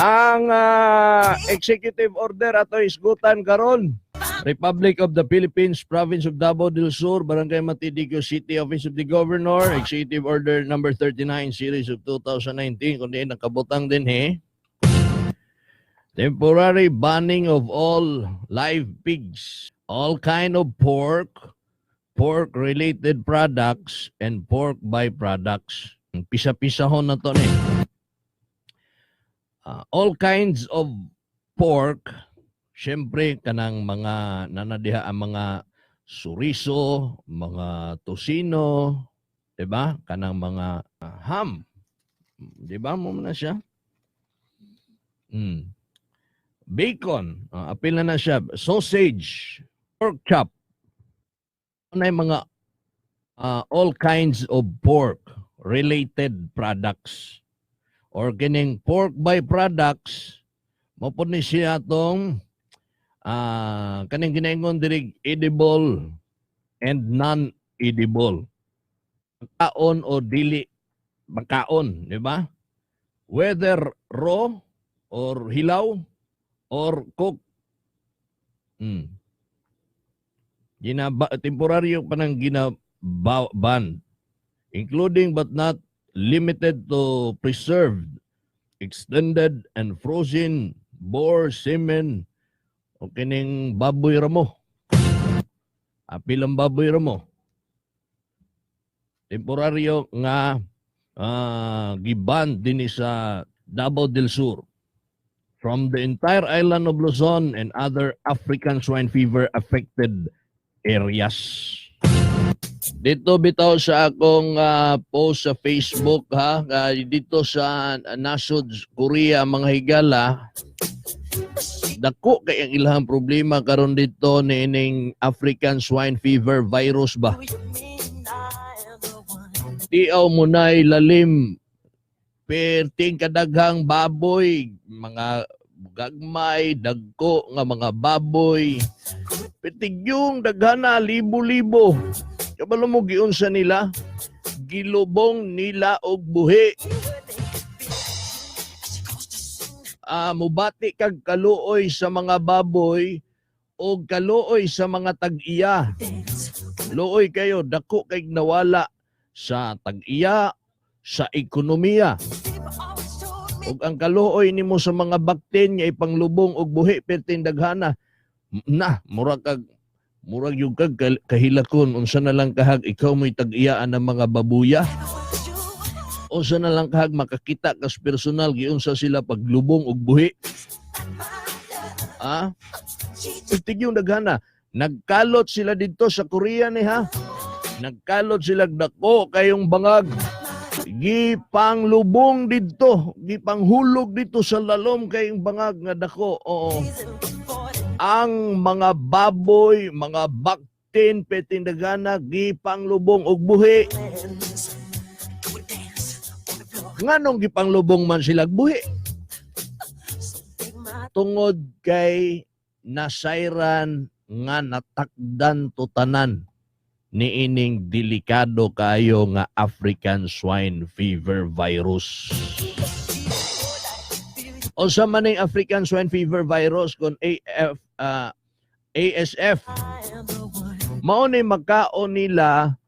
Ang executive order ato isgutan karon. Republic of the Philippines, Province of Davao del Sur, Barangay Matidigyo City, Office of the Governor, Executive Order number 39, series of 2019, kundi nakabutang din he. Temporary banning of all live pigs, all kind of pork, pork-related products, and pork byproducts. Pisa-pisahon na to ni. All kinds of pork, syempre kanang mga nanadiha ang mga chorizo, mga tocino, 'di ba? Kanang mga ham. 'Di ba mo na siya? Bacon, apil na na siya, sausage, pork chop. Ano yung mga all kinds of pork related products or kining pork byproducts mo pud ni siya tong kaning ginaingon diri, edible and non-edible. Kaon o dili makaon, di ba? Whether raw or hilaw or cooked. Ginaba temporaryo pa nang gina-ban, including but not limited to preserved, extended and frozen boar semen o kining baboy ramo. Apil ang baboy ramo. Temporaryo nga giban dinhi sa Davao del Sur from the entire island of Luzon and other African swine fever affected areas. Dito bitaw sa akong post sa Facebook ha, dito sa nasod Korea, mga higala, dako kay ang ilahang problema karon dito niining African swine fever virus ba. Tiaw mo na lalim perting kadaghang baboy, mga gagmay, dagko nga mga baboy. Perting yung daghana, libo-libo. Kabalo mo giunsa nila? Gilubong nila og buhi. Mubati kag kaluoy sa mga baboy o kaluoy sa mga tag-iya. Luoy kayo, dako kay nawala sa tag-iya, sa ekonomiya. Ug ang kaluoy nimo sa mga baktin nga ipanglubong og buhi perting daghana na, murag yung kag kahilakon, unsa na lang kahag ikaw mo'y tag-iyaan ng mga babuya, unsa na lang kahag makakita kas personal giunsa sila paglubong og buhi. Perting yung daghana, nagkalot sila dito sa Korea ni ha, nagkalot sila, dako kayong bangag, gipanglubong didto, gipanghulog dito sa lalom kayong bangag nga dako. Oo, ang mga baboy, mga baktin, petindagana, gipanglubong og buhi. Nganong gipanglubong man sila og buhi? Tungod kay nasayran nga natakdan tutanan niining delikado kayo nga African swine fever virus. Unsa man ning African swine fever virus kon AF ASF? Mao ni makaon nila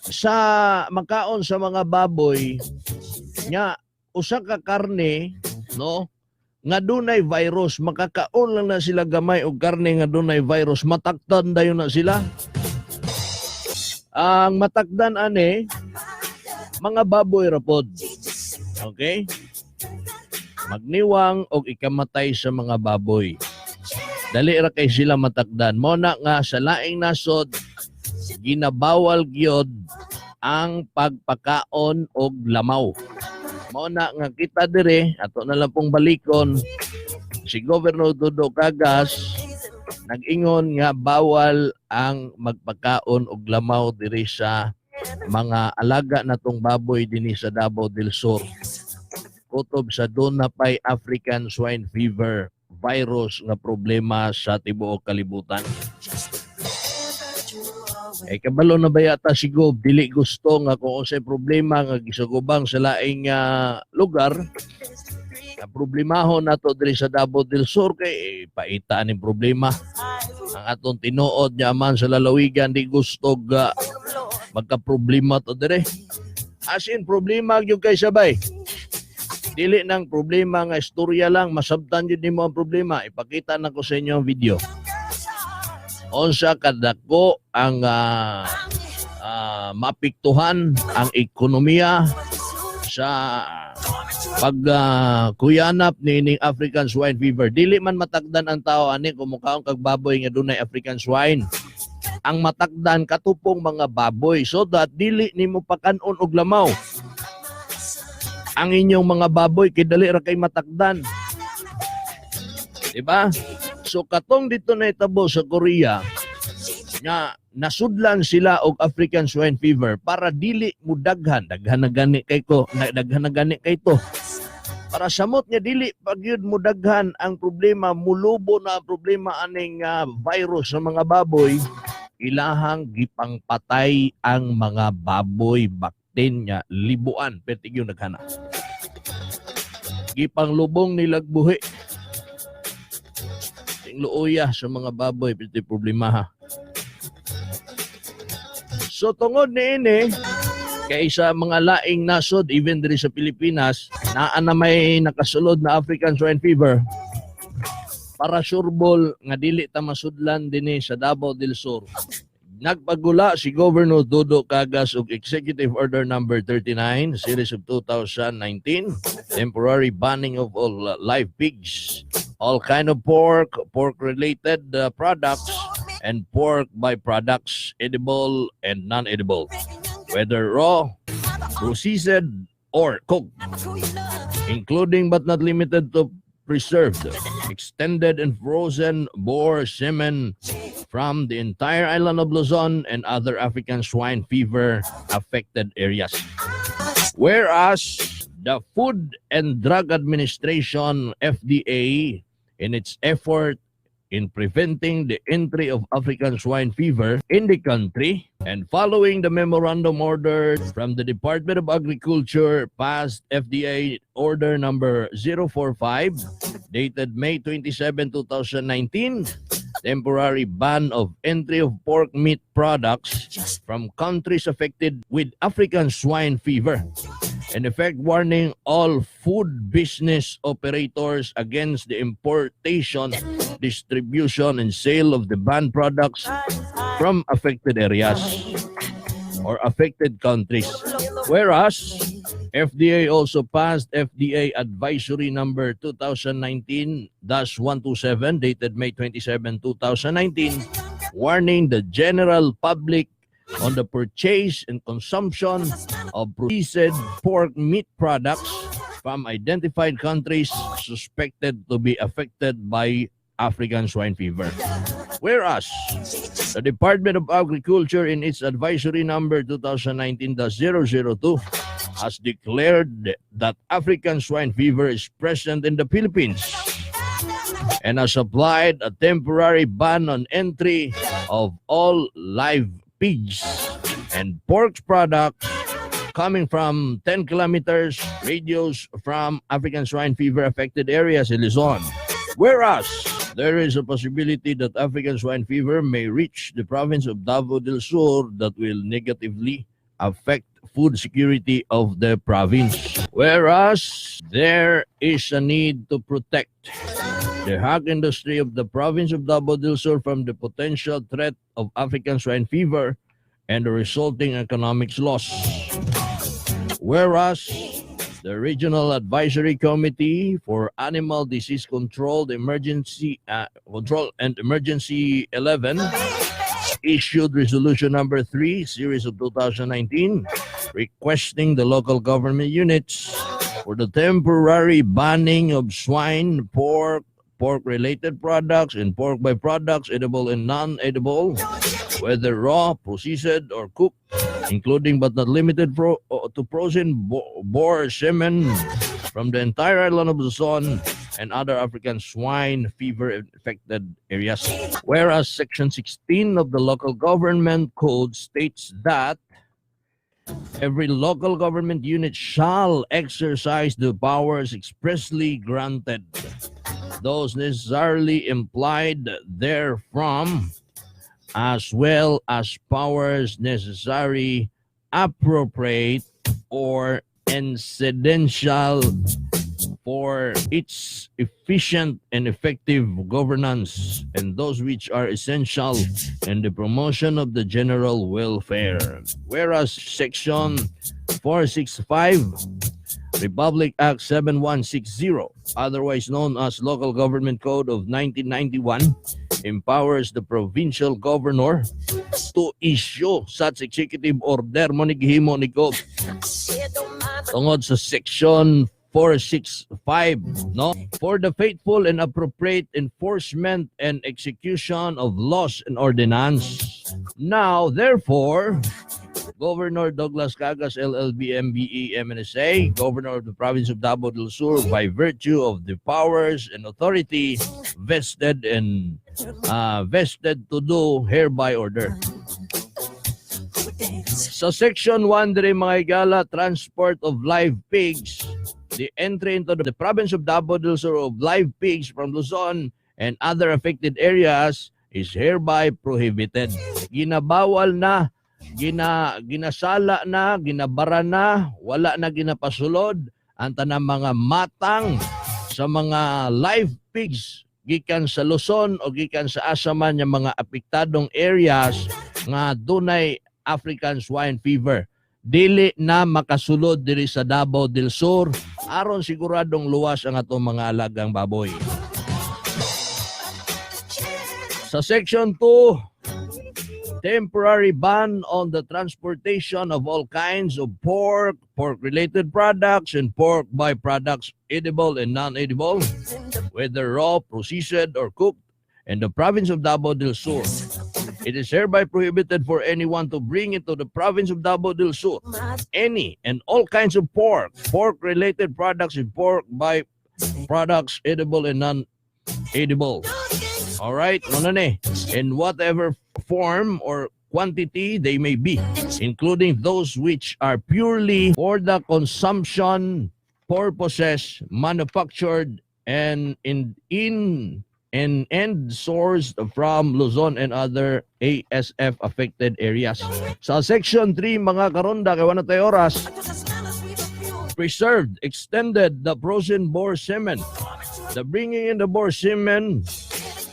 sa makaon sa mga baboy nya usa ka karne, no, nga dunay virus. Makakaon lang na sila gamay og karne nga dunay virus, matakdan dayon na sila. Ang matakdan ani mga baboy ra pod, okay, magniwang og ikamatay sa mga baboy, dali ra kay sila matakdan. Mo na nga sa laing nasod ginabawal gyud ang pagpakaon og lamaw. Mao na nga kita dire, ato na lang pong balikon si Governor Dudo Cagas, nag-ingon nga bawal ang magpakaon og lamaw diri sa mga alaga natong baboy dinhi sa Davao del Sur. Kutob sa duna pay African swine fever virus nga problema sa tibuok kalibutan. Eh kabalo na ba yata si Gob, dili gusto nga kung unsay problema nga gisugubang sa laing lugar. Ang problemahon nato diri sa Davao del Sur kay paita ning problema. Ang atong tinuod niya man sa lalawigan di gusto ga magka-problema to dire. As in problema gyud kay sabay. Dili nang problema nga istorya lang, masabtan jud nimo ang problema. Ipakita na ko sa inyo ang video. Unsa kadako ang maapektuhan ang ekonomiya sa pag kuyanap ni ning African swine fever. Dili man matakdan ang tao ani kung mukaon kag baboy nga dunay African swine. Ang matakdan katupong mga baboy so that dili nimo pakan-on og lamaw. Ang inyong mga baboy kay dali ra kay matakdan. Diba? So katong dito na itabo sa Korea nga nasudlan sila og African swine fever para dili mo daghan, daghan na gani kay ko na, daghan na gani kay to, para samot nga dili pagyud mo daghan ang problema, mulubo na ang problema aning virus sa mga baboy, ilahang gipangpatay ang mga baboy baktin nga libuan pertig yung naghana, gipanglubong nilag buhi ting luoya sa mga baboy, perti problema ha. So tungod niini kay sa mga laing nasod, even diri sa Pilipinas, naa na may nakasulod na African swine fever, para sureball nga dili ta masudlan dinhi sa Davao del Sur, nagpagula si Governor Dodo Cagas og Executive Order Number 39, series of 2019, temporary banning of all live pigs, all kind of pork, pork related products and pork byproducts, edible and non-edible, whether raw, processed or cooked, including but not limited to preserved, extended and frozen boar semen from the entire island of Luzon and other African swine fever affected areas. Whereas the Food and Drug Administration, FDA, in its effort in preventing the entry of African swine fever in the country and following the memorandum order from the Department of Agriculture, passed FDA Order Number 045 dated May 27, 2019, temporary ban of entry of pork meat products from countries affected with African swine fever. In effect, warning all food business operators against the importation, distribution, and sale of the banned products from affected areas or affected countries. Whereas, FDA also passed FDA Advisory Number 2019-127 dated May 27, 2019, warning the general public on the purchase and consumption of processed pork meat products from identified countries suspected to be affected by African swine fever. Whereas, the Department of Agriculture, in its Advisory Number 2019-002, has declared that African swine fever is present in the Philippines and has applied a temporary ban on entry of all live pigs and pork products coming from 10 kilometers radius from African swine fever affected areas in Luzon. Whereas there is a possibility that African swine fever may reach the province of Davao del Sur that will negatively affect food security of the province. Whereas there is a need to protect the hog industry of the province of Davao del Sur from the potential threat of African swine fever and the resulting economic loss. Whereas the Regional Advisory Committee for Animal Disease Control, the Emergency Control and Emergency 11, issued Resolution Number 3, series of 2019, requesting the local government units for the temporary banning of swine, pork, pork-related products, and pork byproducts, edible and non-edible, whether raw, processed, or cooked, including but not limited to frozen boar semen from the entire island of Luzon and other African swine fever infected areas. Whereas Section 16 of the Local Government Code states that Every local government unit shall exercise the powers expressly granted, those necessarily implied therefrom, as well as powers necessary, appropriate, or incidental for its efficient and effective governance and those which are essential in the promotion of the general welfare. Whereas Section 465, Republic Act 7160, otherwise known as Local Government Code of 1991, empowers the provincial governor to issue such executive order. Mao ni gihimo ni Gov tungod sa Section 465, no, for the faithful and appropriate enforcement and execution of laws and ordinance. Now therefore, Governor Douglas Cagas, LLB, MBE, MNSA, Governor of the Province of Davao del Sur, by virtue of the powers and authority vested to do, hereby order. Sa Section 1 diri, mga higala, transport of live pigs. The entry into the province of Davao del Sur of live pigs from Luzon and other affected areas is hereby prohibited. Ginabawal na, ginasala na, ginabara na, wala na ginapasulod ang tanang mga matang sa mga live pigs gikan sa Luzon o gikan sa asa man nga mga apektadong areas nga dunay African swine fever. Dili na makasulod diri sa Davao del Sur aron siguradong luwas ang atong mga alagang baboy. Sa Section 2, temporary ban on the transportation of all kinds of pork, pork-related products, and pork byproducts, edible and non-edible, whether raw, processed, or cooked, in the province of Davao del Sur. It is hereby prohibited for anyone to bring into the province of Davao del Sur any and all kinds of pork, pork-related products, and pork by-products, edible and non-edible. All right, mao na ni. In whatever form or quantity they may be, including those which are purely for the consumption purposes, manufactured and in and sourced from Luzon and other ASF affected areas. Sa Section 3, mga karonda, kay wala tayo oras, preserved, extended the frozen boar semen. The bringing in the boar semen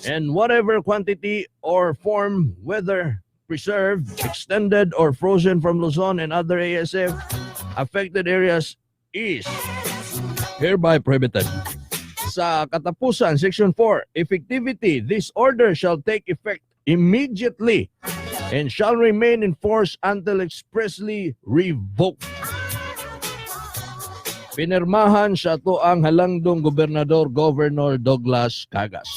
in whatever quantity or form, whether preserved, extended, or frozen from Luzon and other ASF affected areas is hereby prohibited. Sa katapusan, Section 4, effectivity. This order shall take effect immediately and shall remain in force until expressly revoked. Pinirmahan sa atoang halangdong gobernador, Governor Douglas Cagas.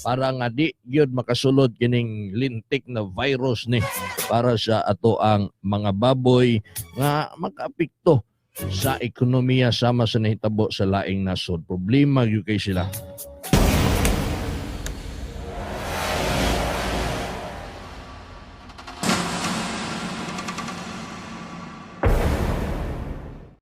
Para nga di gyud makasulod kining lintik na virus ni para sa atoang mga baboy nga makaapekto sa ekonomiya sama sa nahitabo sa laing nasod. Problema gyud kay sila.